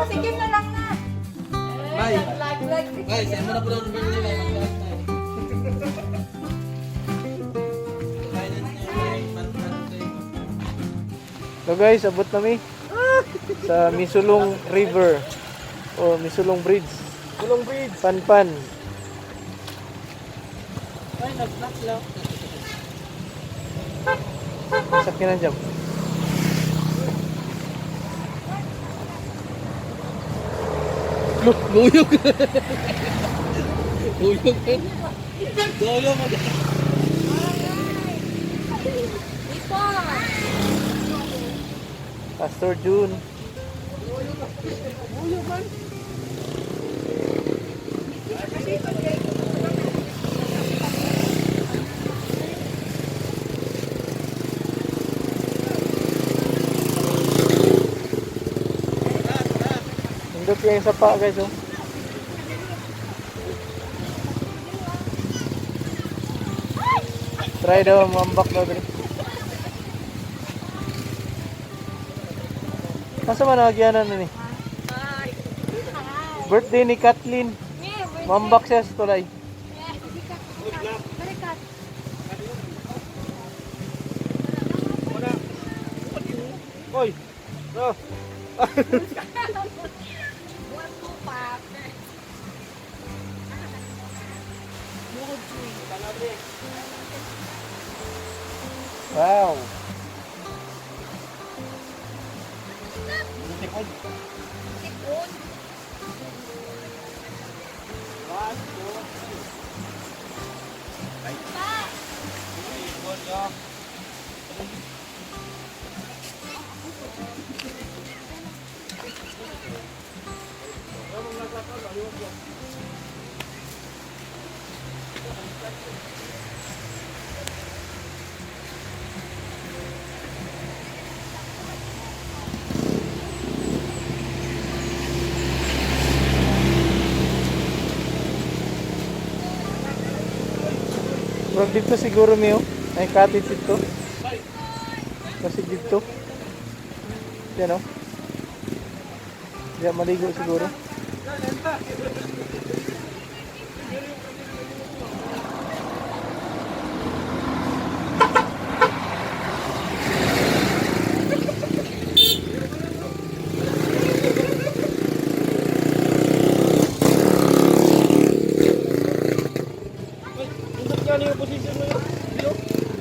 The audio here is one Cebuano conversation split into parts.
Si Kim na lang na. Bye. Lag, lag. Guys, mo na po ng birthday na mag-live na. So guys, abot na mi sa Misulong River o Misulong Bridge. Kulong Bridge. Panpan. Ay, nag-black lang. Sakyan na dyan. Luyog. Luyog. Luyog. Ipon. Pastor June. Nindot yung sapa, guys, oh. Try daw mambak daw diri. Asa man ang agyanan na ni? Birthday ni Kathleen. Mambak siya sa tulay. Oy. Oh. Wow. Tipon. Murag dito siguro miyo. Ay, cottage dito. Kasi dito. Yan o. Diyan maligo siguro. Indot ka niyo position mo yun.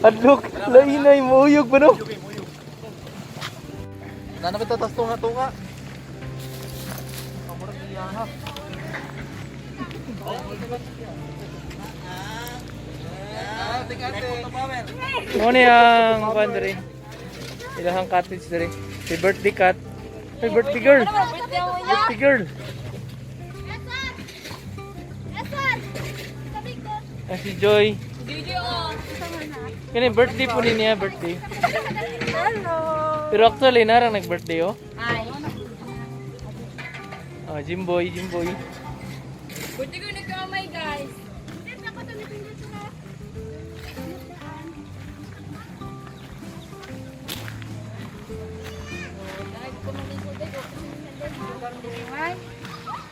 Adlok, lainay, mauyog ba no? Nana kita tas tunga-tunga. Mo ni ang kuan diri. Ilahang cottage diri. Si birthday cat. Ay, birthday girl. Birthday mo niya. Birthday girl. Ah, si Joy. Video oh. Kani birthday po ni niya, birthday. Hello. Pero actually narang nag-birthday oh. Ay. Ah, Jimboy, Jimboy. Buti ko nagkamay, guys.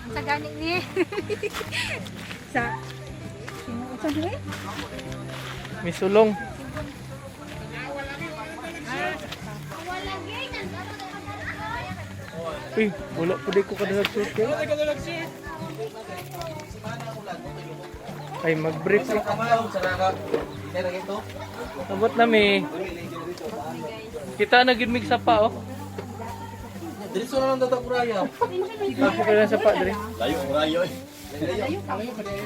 Ang sagani ni. Sa Sino sa ni? Misulong. Uy, wala po di ko kadalag suit kayo. Ay, mag-brief eh. Abot na mi. Kita na gid mig sapa oh. Diretso na lang daw kuraya. Tapos ka na sapa diri. Layo ang rayo eh.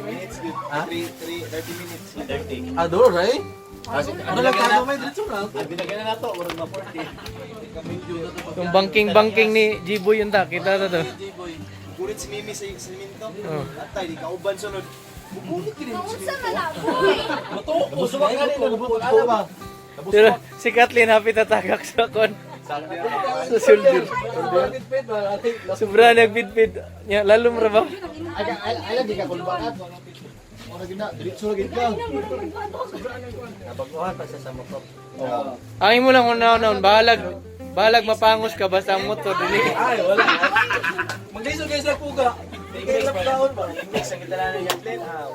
Minutes good. 3 3 30 minutes. 30. Ah, do right? Ano Ano lang tayo may diretso lang. Binagyan na nato, murag ma 40. Yung banking-banking ni G-Boy yun ta, kita ta to. J-boy. Gulit si Mimi sa siminto. Oh. Atay di kauban sunod. Bubulit kini sa Unsa siminto. man na, boy? Nabuswak ka rin, nabuswak ba? Pero si Kathleen happy tatagak sa kon sa shoulder. Sobra nagbidbid. Nya lalom ra ba? Ay ay di ka kulbakat. Ora gid na, diretso ra gid ka. Nabaguhan pa siya sa motor. Ang imo lang una-una, bahalag bahalag mapangos ka basta ang motor dili. Ay, wala. Maglisod kayo sa puga. Hindi lockdown ba? Mix ang kita na yung plan. Ah,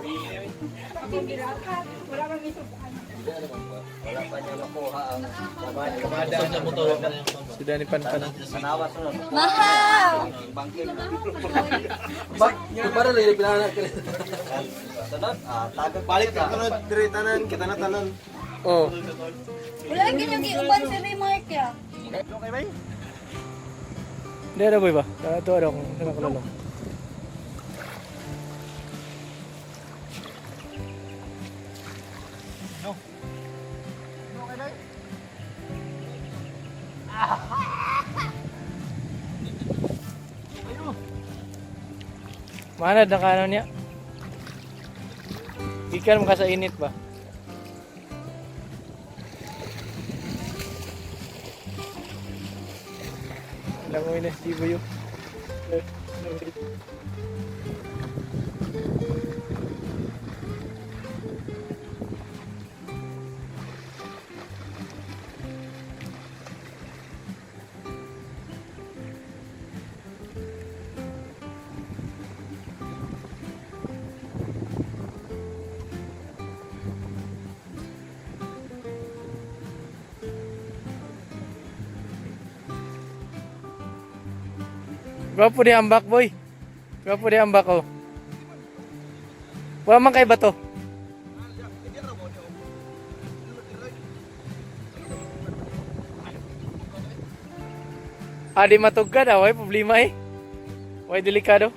Wala kang isubukan. Wala pa niya makuha ang kamada. Si Danny Panpan. Manawas na. Mahal! Bangking. Ba, para lang pinana ka. Sunod, ah, tagag balik ka. Sunod, dire tanan, kita na tanan. Oh. Wala ganyan giuban si Remark ya. Okay bay? Hindi na boy ba? Ito ano kung nakakalulong. Manad na kaano niya? Gikan mo ka sa init ba? Langoy na si Boyo. Gwapo di ambak boy. Gwapo di ambak oh. Wa man kay bato. Ah, di matugkad ah. Way problema eh. Way delikado.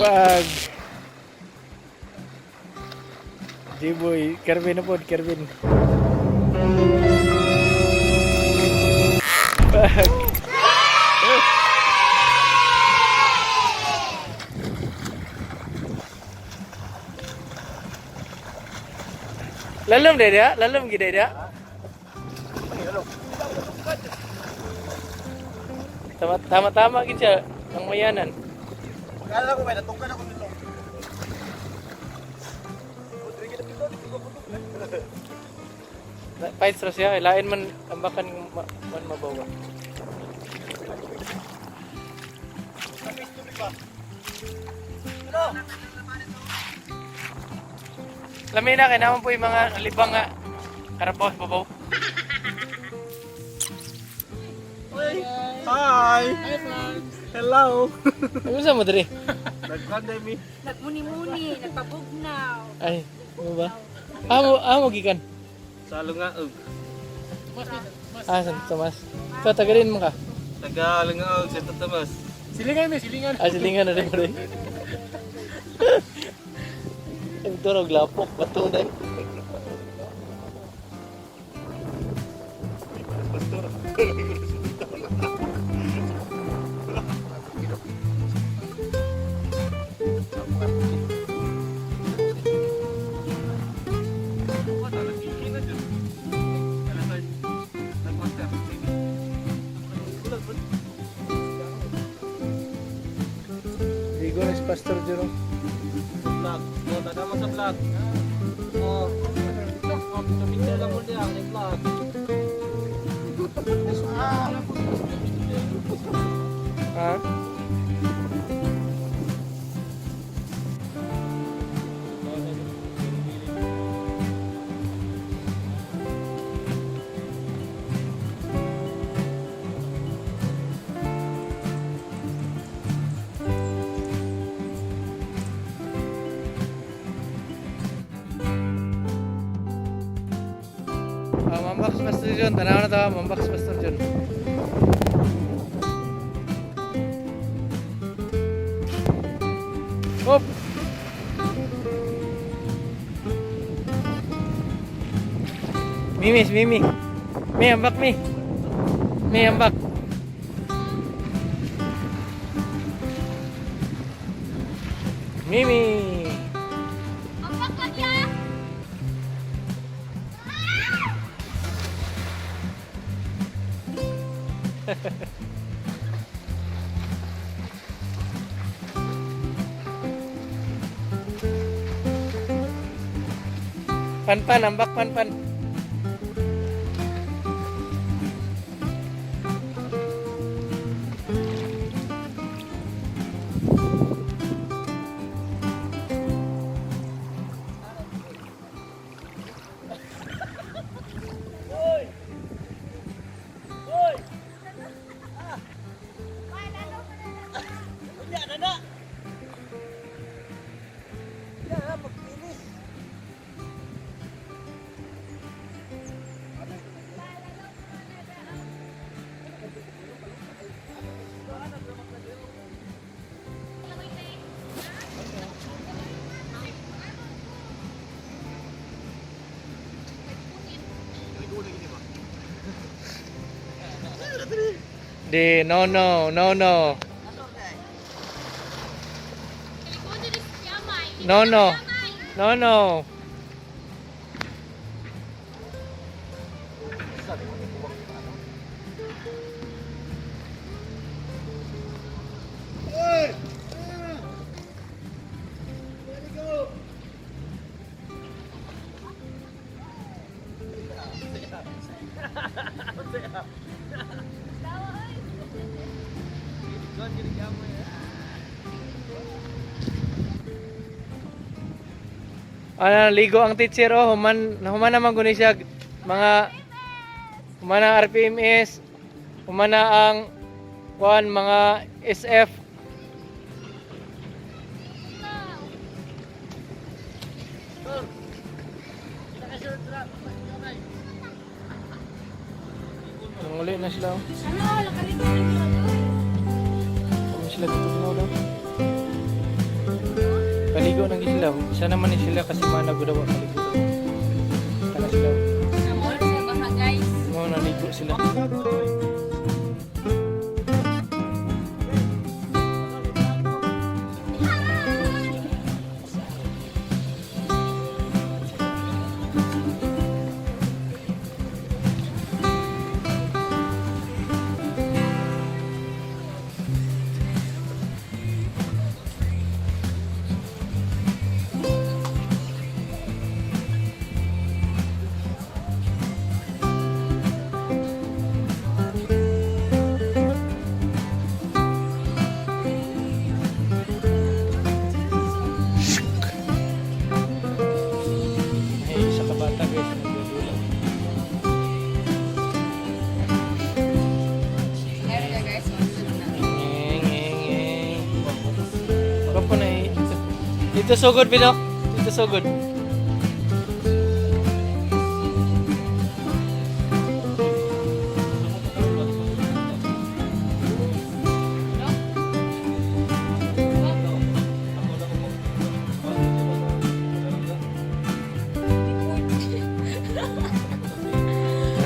Pag Di boy, Kervin na po, Kervin. Pag Lalom dia dia, lalom gid dia. Tama tama tama gid siya ang mayanan. Pagkala ko bay, natungkan ako nito. Fights ra siya, lain man ambakan ma, man mabawa. Lami na kay naman po yung mga libang nga karabaw sa babaw. Hi. Hello. Ano sa mo diri? Nagpandemic. Nagmuni-muni, nagpabugnaw. Ay, mo ba? Amo amo gikan. Sa Lungaog. Ah, Santo Tomas. Ikaw taga rin mo ka. Taga Lungaog, Santo Tomas. Silingan mi, silingan. Ah, silingan na rin mo rin. Ang turog lapok, bato na. Ligo na si Pastor Jerome. Vlog. Oh, tama sa vlog. Oh. Oh, picture lang mo niya, ang vlog. Ha? Ah, Mambox Pastor John, tanaw na to, Mambox Pastor John. Hop. Mimi, Mimi. Mi, ambak mi. Mi, ambak. Mimi. Ang bakla niya! Panpan, ambak panpan. Di, no, no, no, no. No, no. No, no. Ano, ligo ang teacher oh, human human naman guni siya mga human ang RPMS, human na ang kuan mga SF. Nanguli na sila. Oh. Ano, nakaligo na yun. Kami sila dito na daw. Kaligo na gid sila. Oh. Isa naman ni sila kasi mana gud daw kaligo daw. Kana sila. Oh. Amor sa baha, guys. Mo naligo sila. May isa ka bata guys nagdudula. Meron ka, guys. Masunod na. Ngeng, ngeng, ngeng. Kapo na eh. Dito sugod bino. Dito sugod.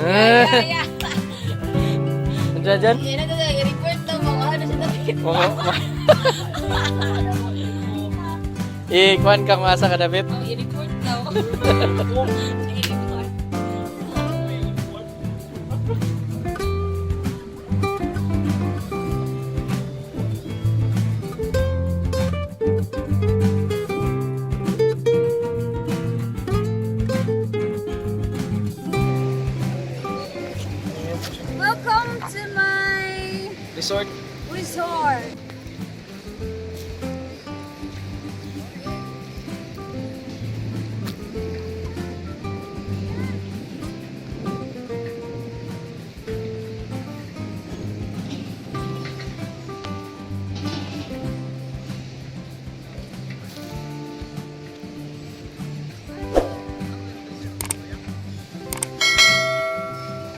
Ah, Kaya. Andiyan dyan? Yan na talaga. I-report daw mga ano siya dapat. Eh, kuhan ka kung asa ka David. Oh, i-report daw. I-report. Welcome to my Resort. resort.